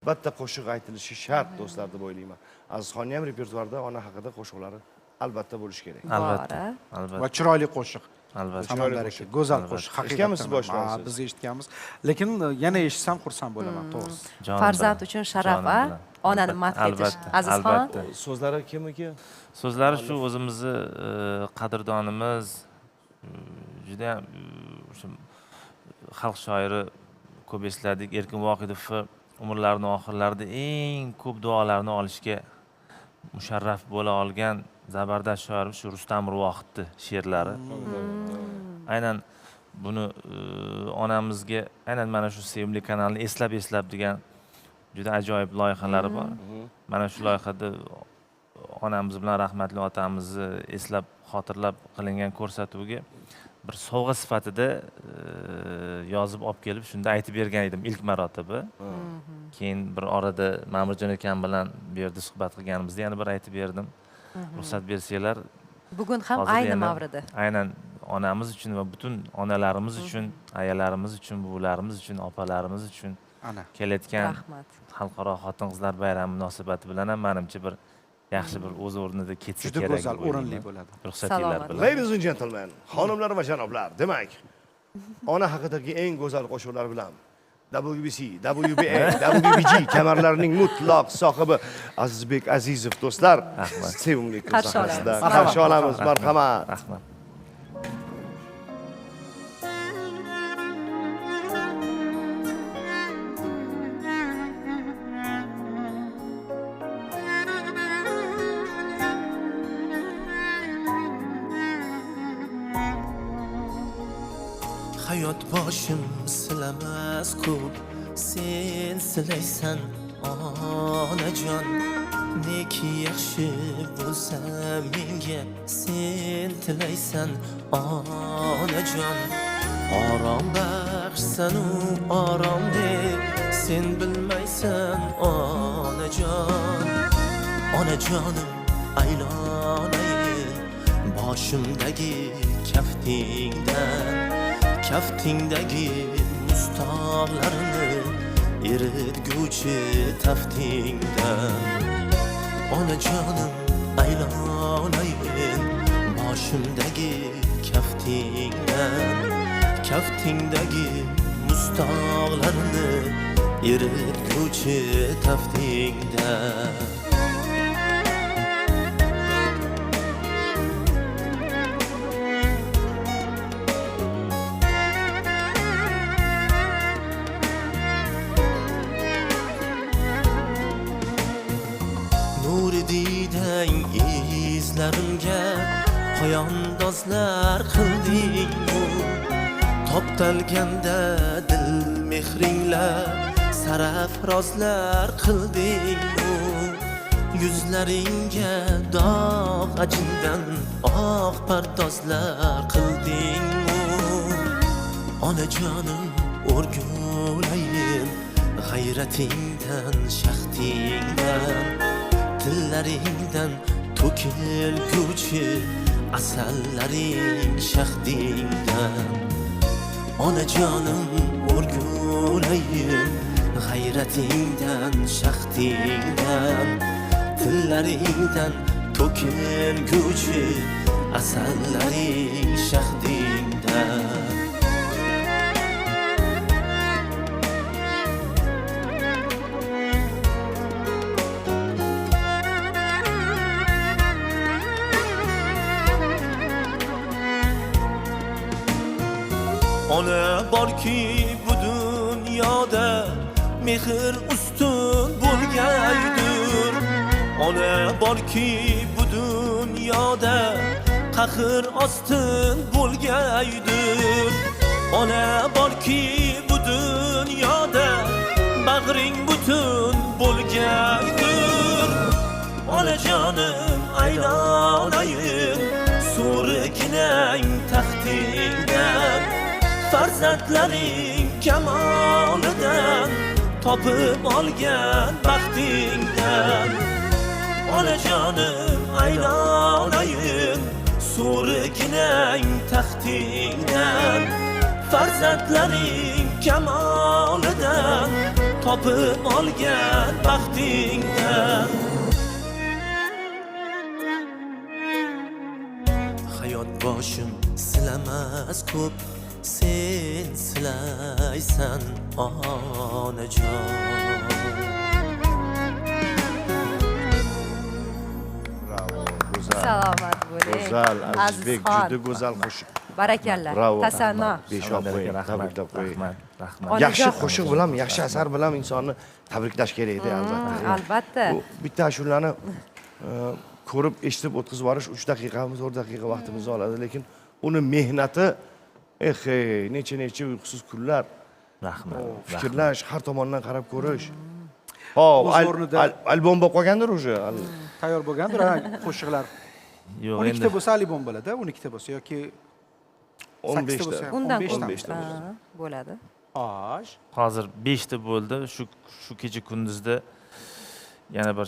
Albatta qo'shiq aytilishi shart, do'stlar, deb o'ylayman. Azizxonni ham repertuarida ona haqida qo'shiqlari albatta bo'lishi kerak. Albatta. Bor, Albatta. Va chiroyli qo'shiq. Albatta. Samandar aka, go'zal qo'shiq. Eshitganmisiz boshida Ha, siz? biz eshitganmiz. Lekin yana eshitsam xursand bo'laman, to'g'risi. Jonim Farzand bilan, uchun sharaf, jonim a? bilan. Onani Albatta, madh etish. albatta, Azizxon? albatta. So'zlari kimniki? So'zlari shu o'zimizni qadrdonimiz, juda ham o'sha xalq shoiri, ko'p esladik, Erkin Vohidovni umrlarini oxirlarida eng ko'p duolarni olishga musharraf bo'la olgan zabardast shoirimiz shu Rustam Mirvohidni she'rlari. Aynan buni onamizga, aynan mana shu sevimli kanalni eslab eslab degan juda ajoyib loyihalari bor. Mana shu loyihada onamiz bilan rahmatli otamizni eslab, xotirlab qilingan ko'rsatuvga bir sovg'a sifatida yozib olib kelib, shunda aytib bergan edim ilk marotaba. Keyin bir orada Ma'murjon akam bilan bu yerda suhbat qilganimizda yana bir aytib berdim. Ruxsat bersanglar, Bugun ham hozir ayni yana mavridi. Aynan onamiz uchun va butun onalarimiz uchun, ayalarimiz uchun, buvilarimiz uchun, opalarimiz uchun Ana. kelayotgan Rahmat. Xalqaro xotin-qizlar bayrami munosabati bilan ham manimcha bir yaxshi bir o'z o'rnida ketsa Juda kerak go'zal, deb o'ylayman. o'rinli bo'ladi. Ruxsatinglar Salomat. bilan. Ladies and gentlemen, xonimlar va janoblar, demak, ona haqidagi eng go'zal qo'shiqlar bilan WBC, WBA, WBG kamarlarining mutlaq sohibi Azizbek Azizov, do'stlar, Rahmat. sevimli kun Qarshi olamiz. sahnasida qarshi olamiz. Marhamat. Rahmat. Hayot boshim silamas ko'p, sen silaysan, onajon. Neki yaxshi bo'lsa menga, sen tilaysan, onajon. Orom baxshsan u orom deb sen bilmaysan, onajon. Onajonim, aylanayin boshimdagi kaftingdan, kaftingdagi muztog'larni eritguvchi taftingdan. Onajonim, aylanayin boshimdagi kaftingdan, kaftingdagi muztog'larni eritguvchi taftingdan. Nuri diydang izlarimga poyandozlar qilding-u, toptalganda dil mehringla sarafrozlar qilding-u, yuzlaringga dog' ajindan oq pardozlar qilding-u. Onajonim, o'rgulayin g'ayratingdan, shaxtingdan, tillaringdan to'kilguvchi asallaring shahdingdan. Onajonim, o'rgulayin g'ayratingdan, shaxtingdan, tillaringdan to'kilguvchi asallaring shahdingdan. Ona borki bu dunyoda mehr ustun bo'lgaydir. Ona borki bu dunyoda qahr ostin bo'lgaydir. Ona borki bu dunyoda bag'ring butun bo'lgaydir. Onajonim, aylanayin so'riginang taxtingdan, farzandlaring kamolidan topib olgan baxtingdan. Onajonim, aylanayin so'riginang taxtingdan, farzandlaring kamolidan Topib olgan baxtingdan. Hayot boshim silamas ko'p, sen silaysan, onajon. Bravo, go'zal. Salomat bo'ling. Go'zal, Azizbek, Azizxon. juda go'zal qo'shiq. Barakalla. Bravo. Tasanno. Besh olib qo'ying, Rahmat, tabriklab qo'ying. rahmat, rahmat. Onajon. Yaxshi qo'shiq bilan, yaxshi asar bilan insonni tabriklash kerakda, albatta. Albatta. Bu bitta ashulani ko'rib, eshitib o'tkazib yuborish 3 daqiqami, 4 daqiqa vaqtimizni oladi, lekin uni mehnati, eh, necha necha uyqusiz kunlar, Rahmat. fikrlash, har tomondan qarab ko'rish. Hop, O'z o'rnida. Albom bo'lib qolgandir уже. Tayyor bo'lgandir, ha, qo'shiqlar. Yo'q, 12 endi ta bo'lsa, albom bo'ladi, 12 ta bo'lsa yoki 15 sakkizta bo'lsa ta. ham, Undan 15 ko'p. ta. 15 ta bo'lsa. Ha, bo'ladi. Xo'sh. Hozir 5 ta bo'ldi. Shu kecha kunduzda yana bir